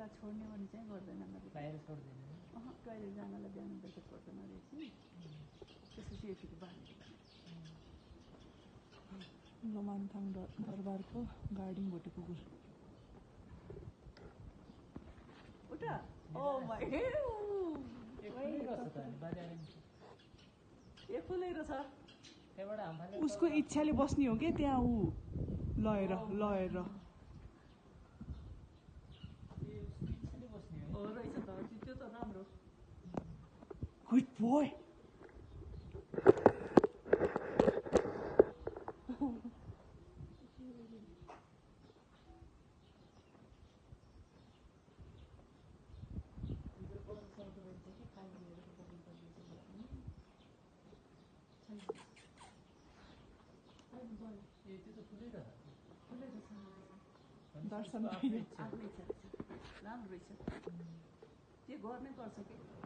बेलुका छोड्ने भने चाहिँ गर्दैन मैले बाहिर छोड्दैन टोइलेट जानलाई बिहान बेलुका छोड्दैन रहेछ त्यसपछि यतिको बाँधेको लमानथाङ दरबारको गार्डिङ भोटे कुकुर उता ओ माय ए फुलेर छ उसको इच्छाले बस्ने हो कि त्यहाँ ऊ लएर हो रहेछ त त्यो त राम्रो Good boy. दर्शन राम्रो रहेछ त्यो गर्नै पर्छ कि